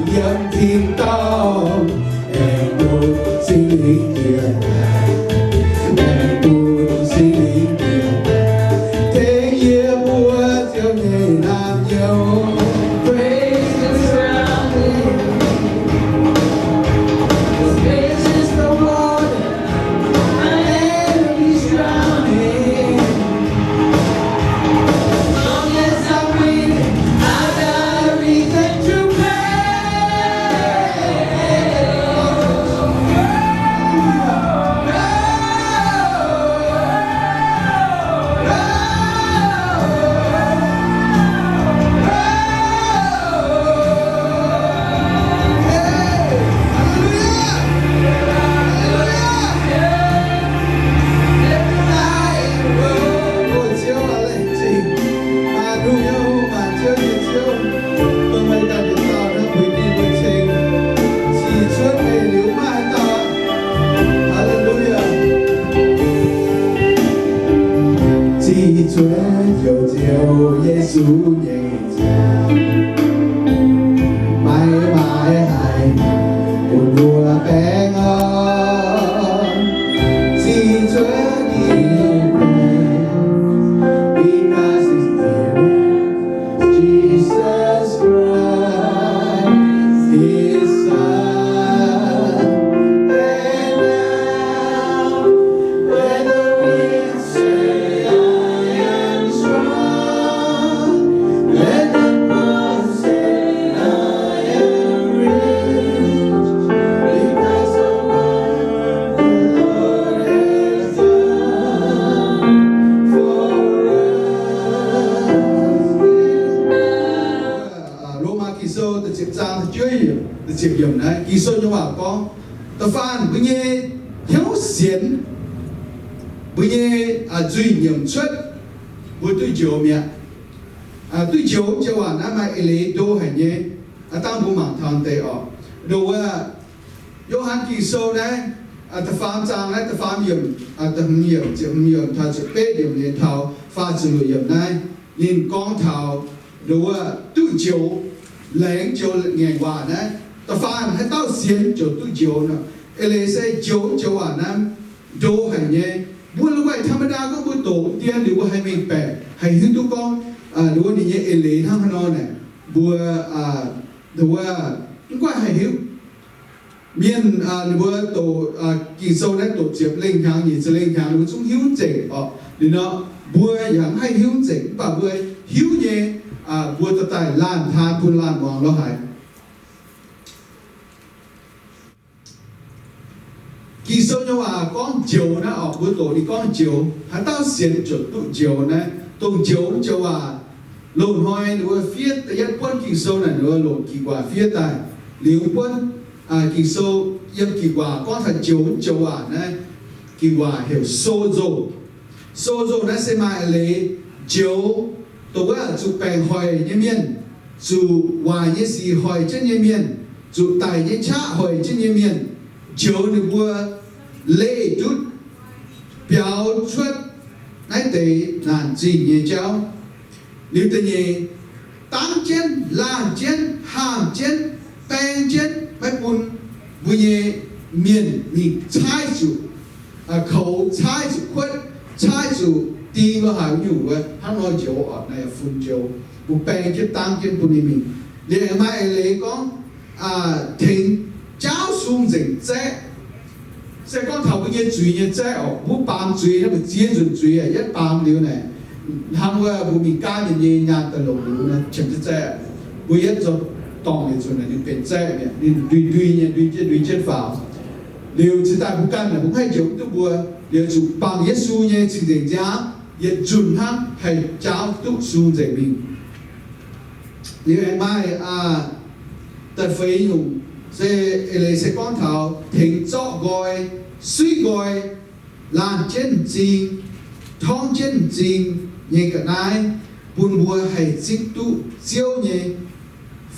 Yiem tin-dorngh aengx bun Singx Lingh bieqc, aengx bun Singx Lingh bieqc, tengx yie mbuo Ziouv nyei naamh nyouz. Praise is surrounding. Praise is the water. My enemy's drowning. Long as I'm breathing, I got a reason to praise. Ziqc cuotv njoux Ziouv Yesu nyei nziaamv, maiv maaih haaix bun mbuo baengh orn. Ziqc cuotv ninh nyei baengc, because he's dear. Jesus Christ is Son. And now, let the weak say, I am strong. Let the poor say, I am rich, because of what the Lord has done for us. Lomaa Ging-Sou da'ziepc zaang da'juov, da'ziepc yiemc naaiv Ging-Sou nyei waac gorngv, da'faanh mbuo nyei hnyouv sienx, mbuo nyei nzuih nyiemc cuotv, mbuo duqv njoux mi'aqv. Duqv njoux joux waac naaiv maaih eix leiz ndo haic nyei. Dangh mbuo mangc taux deix oc. Ndoh wuov, Yo^han Ging-Sou naaiv, da'faam zaang naaiv, da'faam yiemc, da'hmz yiemc, ziepc hmz yiemc taux ziepc betv yiemc nyei taux faah ziepc luoqc yiemc naaiv, ninh gorngv taux ndoh wuov duqv njoux, laengz joux ngaengc waac naaiv. Da'faanh haaix dauh sienx ziouc duqv njoux nor. Eix leiz se njoux joux waac naaiv ndo haic nyei. Mbuo la'guaih ธรรมดา gorngv mbuo doqc dien liuz mbuo haih mengh baeqc, haih hiuv duqv gorngv ndoh wuov ninh nyei eix leiz hnangv haaix nor naaic, mbuo ndoh wuov mv guaih haih hiuv. Mienh ninh mbuo doqc Ging-Sou naaiv doqc ziepc lengh hnyangx, nyic ziepc lengh hnyangx, ninh mbuo zungv hiuv nzengc oc. Liuz nor, mbuo yaac mv haih hiuv nzengc, mv baac mbuo hiuv nyei, mbuo dorh daaih laanh taan bun laanh muangx lorz haic. Ging-Sou nyei waac gorngv njoux naaiv oc, mbuo doqc ninh gorngv njoux, haaix dauh sienx ziouc duqv njoux naaiv. Dongh njoux joux waac, loz-hnoi ninh mbuo fiev da'yietv buonv Ging-Sou naaic, ninh mbuo loc Ging-Waac fiev daaih. Liuz buonv Ging-Sou yiem Ging-Waac gorngv taux njoux joux waac naaiv, Ging-Waac heuc sozo. Sozo naaiv se maaih eix leiz njoux dongh wuov zuqc baengc hoic nyei mienh, zuqc waaic nyei sic hoic jienv nyei mienh, zuqc daic nyei qaqv hoic jienv nyei mienh, njoux ninh mbuo leih ndutv biaux cuotv naaiv deix naanc zingh nyei jauv. Liuz da'nyeic, dangv jienv, laanh jienv, haamh jienv, baeng jienv, maiv bun mbuo nyei mienh mingh caaiv zuqc koux, caaiv zuqc kuotv, caaiv zuqc ding lorz haaix nyungc wuov, hnangv nor njoux oc, naaiv yaac fun njoux. Mbuo baeng jienv, dangv jienv bun ninh mingh. Liuz aengx maaih eix leiz gorngv tengx jaauv sung nzengc zaeqv. Se gorngv taux mbuo nyei zuiz nyei zaeqv oc, mbuo baamz zuiz naaiv, mbuo ziex nzunc zuiz aqv, yietv baamz liuz naaic, hnangv wuov mbuo mingh gaanv mienh nyei nyaanh daaih longc liuz naaiv qiemx jienv zaeqv. Mbuo yietv zoux dorngc yietc nzunc naaic ninh benx zaeqv mi'aqv, ninh ndui ndui nyei, ndui jienv ndui jienv faaux. Liuz cingx daaih mbuo ganh naaic mbuo mv haih njoux duqv mbuo, liuz zuqc bangc Yesu nyei cing-nzengc nziaamv yietc nzunc hnangv haih jaauv duqv sung nzengc mingh. Liuz aengx maaih da'feix nyungc se eix leiz se gorngv taux tengx zorqv nqoi, suiv nqoi, laanh jienv m'zing, torngv jienv m'zing nyei ga'naaiv, bun mbuo haih zipv duqv Ziouv nyei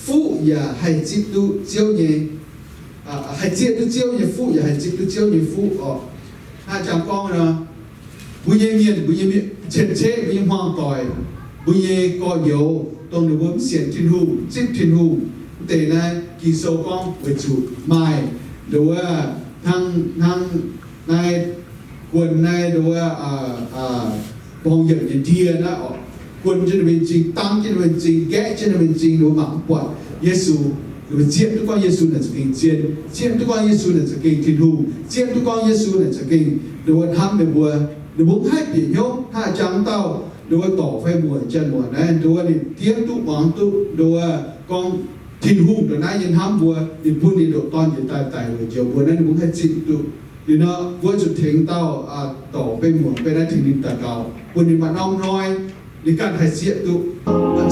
fuqv yaac haih zipv duqv Ziouv nyei, haih zieqv duqv Ziouv nyei fuqv yaac haih zipv duqv Ziouv nyei fuqv oc. Hnangv jangx gorngv nor, mbuo nyei mienh, mbuo nyei mienh cien-ceqv, mbuo nyei hmuangv-doic, mbuo nyei gorx-youz, dongh ninh mbuo mv sienx Tin-Hungh, mv zipv Tin-Hungh, Deix naaiv Ging-Sou gorngv weic zuqc maaih nduov hnangv, hnangv naaiv guon naaiv nduov borngz yiemc nyei ndie naaiv oc, guon jienv ninh mbuo nyei m'zing, dangv jienv ninh mbuo nyei m'zing, nqaeqv jienv ninh mbuo nyei m'zing, ninh mbuo mangc mv buatc. Yesu, ninh mbuo zieqv duqv gorngv Yesu naaic za'gengh zien, zieqv duqv gorngv Yesu naaic za'gengh Tin-Hungh, zieqv duqv gorngv Yesu naaic za'gengh nduov hnamv ninh mbuo. Ninh mbuo mv haih bieqc hnyouv hnangv jangx dauh nduov dorc fai muoc, janx-muoc naaiv nduov ninh diev duqv muangx duqv nduov gorngv Tin-Hungh ndongc naaiv nyei hnamv mbuo, ninh bun ninh ndoqc Dorn njiec daaih daic weic njoux mbuo naaiv, ninh mbuo mv haih zipv duqv. Liuz nor mbuo zuqc tengx dauh dorc fai muoc fai naaiv tengx ninh daux gaux bun ninh maaih norm hnoi ninh ganh haih zieqv duqv.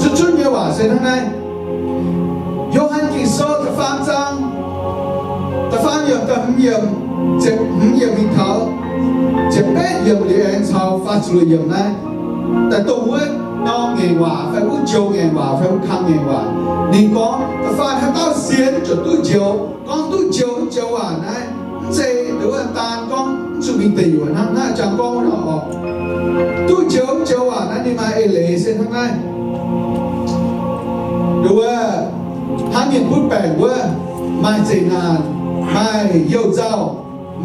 Zuqc zunv nyei waac se hnangv naaiv. Yo^han Ging-Sou da'faam zaang, da'faam yiemc, da'hmz yiemc, ziepc hmz yiemc mingh taux ziepc betv yiemc liuz aengx caux faah ziepc luoqc yiemc naaiv, daaih dongh wuov norm ngaengc waac fai wuov joux ngaengc waac fai wuov kang ngaengc waac. Ninh gorngv da'faanh haaix dauh sienx ziouc duqv njoux. Gorngv duqv njoux, njoux waac naaiv mv zeiz nduov daan gorngv mv zuqc mingh deic yuoqc hnangv, hnangv jangx gorngv wuov nor oc. Duqv njoux, njoux waac naaiv ninh maaih eix leiz se hnangv naaiv. Nduov hnangv mienh butv baengc wuov, maaih zeqc naanc, maaih youh nzauh,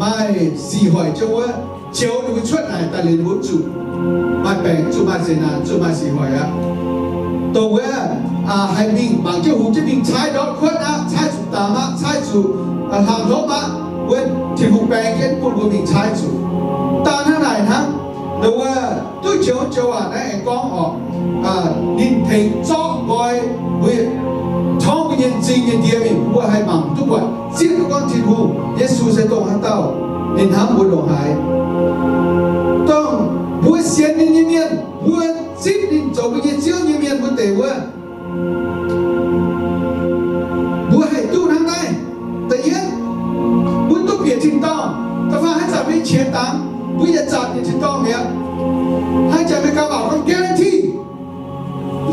maaih sic hoic jienv wuov, njoux ninh mbuo cuotv naaic daaih liuz ninh mbuo zuqc maaih baengc, zuqc maaih zeqc naanc, zuqc maaih sic hoic aqv. Dongh wuov haih mingh mangc jienv hungx jienv mingh caaiv ndortv kuotv aqv, caaiv zuqc daamx aqv, caaiv zuqc hlang hlopv aqv, wuov Tin-Hungh baeng jienv bun mbuo mingh caaiv zuqc. Daaih hnangv naaic hnangv, nduov duqv njoux, njoux waac naaiv aengx gorngv oc, ninh tengx zorqv nqoi mbuo, torngv mbuo nyei m'zing nyei ndie mingh, mbuo haih mangc duqv buatc, zieqv duqv gorngv Tin-Hungh, Yesu se dongh haaix dauh, ninh hnamv mbuo ndongc haaix. Dongh mbuo sienx ninh nyei mienh, mbuo zipv ninh zoux mbuo nyei Ziouv nyei mienh mbuo deix wuov, mbuo haih duqv hnangv naaiv. Da'yietv, mbuo duqv bieqc tin-dorngh. Da'faanh haaix zanc mbuo qiex dangx, mbuo yietc zanc bieqc tin-dorngh mi'aqv. Haaix zanc mbuo gauh baac gorngv guarantee,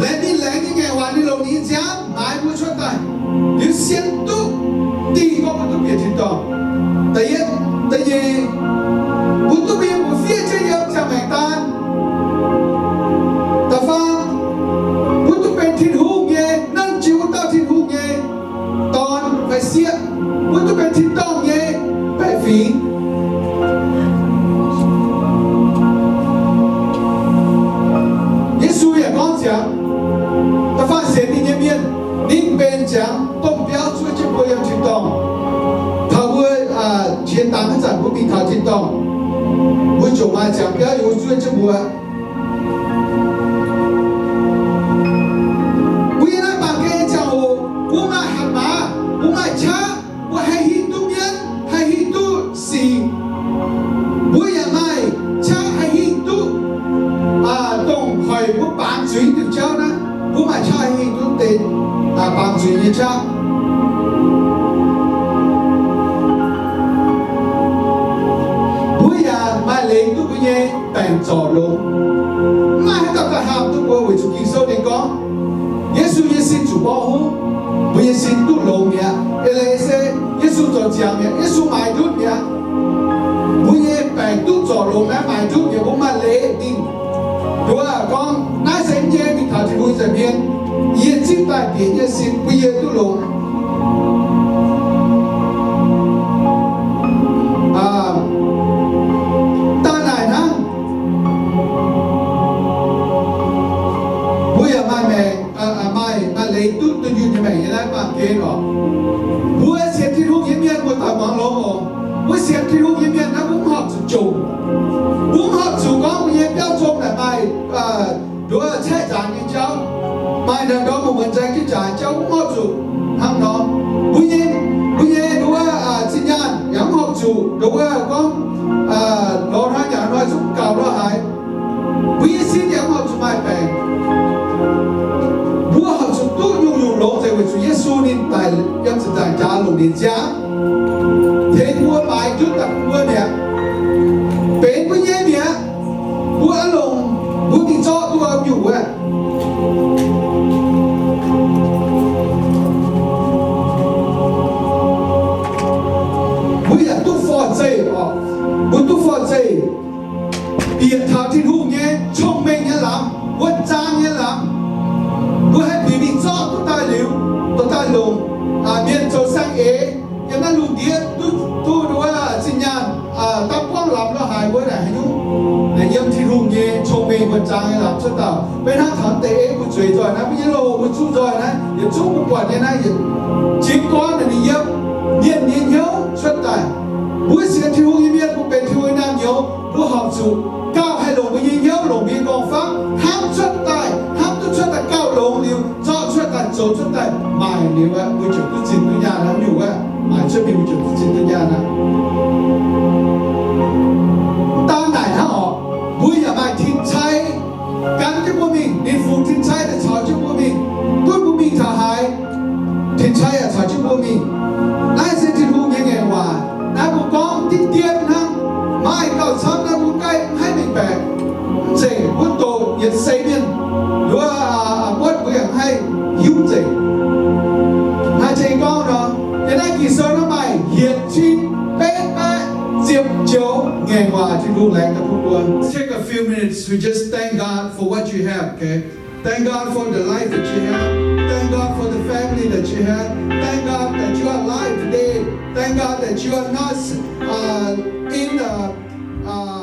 laengz ninh laengz nyei ngaengc waac, ninh longc ninh nyei nziaamv maaiz mbuo cuotv daaih, liuz sienx duqv dingh gorngv mbuo duqv bieqc tin-dorngh. Da'yietv. Da'nyeic, mbuo duqv mingh mbuo fiev jienv yiem ziangh maengc daan. Da'faam, mbuo duqv benx Tin-Hungh nyei, nanv jiex wuov dauh Tin-Hungh nyei dorn fai sieqv, mbuo duqv benx tin-dorngh nyei baeqc fingx. Yesu yaac gorngv ziangx, da'faanh sienx ninh nyei mienh, ninh benx ziangx domh biauv zuov jienv mbuo yiem tin-dorngh. Taux mbuo qiex dangx haaix zanc mbuo mingh taux tin-dorngh, mbuo ziouc maaih ziangx biauv yiem wuov zuov jienv mbuo. Mbuo yiem naaiv baamh gen nyei ziangh hoc, mbuo maaih hatc maaz, mbuo maaih qaqv, mbuo haih hingh duqv mienv, haih hingh duqv sic. Mbuo yaac maaih qaqv haih hingh duqv dongh hoic mbuo baamz zuiz diuc jauv naaiv. Mbuo maaih qaqv haih hingh duqv deix baamz zuiz nyei qaqv. Mbuo yaac maaih leiz duqv mbuo nyei baengc zorc longx. Mv maaih haaix dauh daaih haamh duqv mbuo weic zuqc Ging-Sou ninh gorngv, Yesu nyei sin zuqc mborqv huv, mbuo nyei sin duqv longx mi'aqv. Eix leiz se Yesu zoux ziangx mi'aqv, Yesu maaiz ndutv mi'aqv. Mbuo nyei baengc duqv zorc longx naaiv maaiz ndutv mi'aqv, mbuo maaih leiz mingh nduov gorngv, naaiv se yie mingh taux Tin-Hungh nza'hmien, yie zipv daaih bieqc nyei sin bun yie duqv longx. Daaih naaic hnangv, mbuo yaac maaih maengc, maaih, maaih leiz duqv dunh yunh nyei maengc yiem naaiv baamh gen oc. Mbuo sienx Tin-Hungh nyei mienh mbuo daaih muangx longx oc. Mbuo sienx Tin-Hungh nyei mienh naaiv mbuo mv horpc zuqc jomc. Mbuo mv horpc zuqc gorngv mbuo nyei biauv zong naaic maaih nduov caeqv nzaanx nyei jauv, maaih ndorm muonz nzaeng jienv nzaanx jauv, mv horpc zuqc hnangv nor. Mbuo nyei, mbuo nyei nduov zinh nyaanh yaac mv horpc zuqc nduov gorngv lorz hnoi nyanc hnoi zungv gaux lorz haaix. Mbuo nyei sin yaac mv horpc zuqc maaih baengc. Mbuo horpc zuqc duqv nyungc-nyungc longx nzengc weic zuqc Yesu ninh daic yiem ziepc nzaangc jaax longc ninh nziaamv tengx mbuo maaiz ndutv daaih bun mbuo mi'aqv. Benx mbuo nyei mi'aqv. Mbuo longc, mbuo mingh zorqv duqv nyungc wuov. Mbuo yaac duqv forv-zeih oc. Mbuo duqv forv-zeih bieqc taux Tin-Hungh nyei cong-mengh nyei lamz, wuonh zaang nyei lamz. Mbuo haih bieqc mingh zorqv duqv daaih liuz, dorh daaih longc. Lungh ndiev duqv, duqv wuov zinh nyaanh daav buangv lamz lo haaix wuov naaic haaix nyungc, naaic yiem Tin-Hungh nyei cong-mengh wuov zaang nyei lamz cuotv dauh. Maiv hnangv taux deix ei mbuo zueiz nzoih naaiv, mbuo nyei loz mbuo zuqv nzoih naaiv, yietc zungv mbuo buatc nyei naaiv, yietc zungv gorngv naaic ninh yiem mienh nyei hnyouv cuotv daaih. Mbuo sienx Tin-Hungh nyei mienh, mbuo benx Tin-Hungh nyei naamh nyouz, mbuo horpc zuqc gauh haih longc mbuo nyei hnyouv, longc mbuo nyei nqorngv-famv hnamv cuotv daaih, hnamv duqv cuotv daaih, gauh longx liuz zorqv cuotv daaih, zoux cuotv daaih, maaic liuz aeqv, mbuo ziouc duqv zinh duqv nyaanh naaiv nyungc wuov, maaic cuotv mingh mbuo ziouc duqv zinh duqv nyaanh aqv. Mv daan naaic hnangv orqc, mbuo yaac maaih tin-sai gan jienv mbuo mingh, ninh fungx tin-sai daaih caux jienv mbuo mingh. Gunv mbuo mingh taux haaix, tin-sai yaac caux jienv mbuo mingh. Naaiv se Tin-Hungh nyei ngaengc waac. Naaiv mbuo gorngv diqv dien hnangv, maaih gauh camv naaiv mbuo gaih mv haih mengh baeqc. Mv zeiz wuov doqc yietc seix mienh, wuov, wuov mbuo yaac mv haih hiuv nzengc. Naaiv zeiz gorngv nor, yiem naaiv Ging-Sou naaiv maaih yietc cin betv baeqv ziepc joux ngaengc waac Tin-Hungh laengz daaih bun mbuo. Take a few minutes to just thank God for what you have, okay? Thank God for the life that you have. Thank God for the family that you have. Thank God that you are alive today. Thank God that you are not, uh, in the, uh,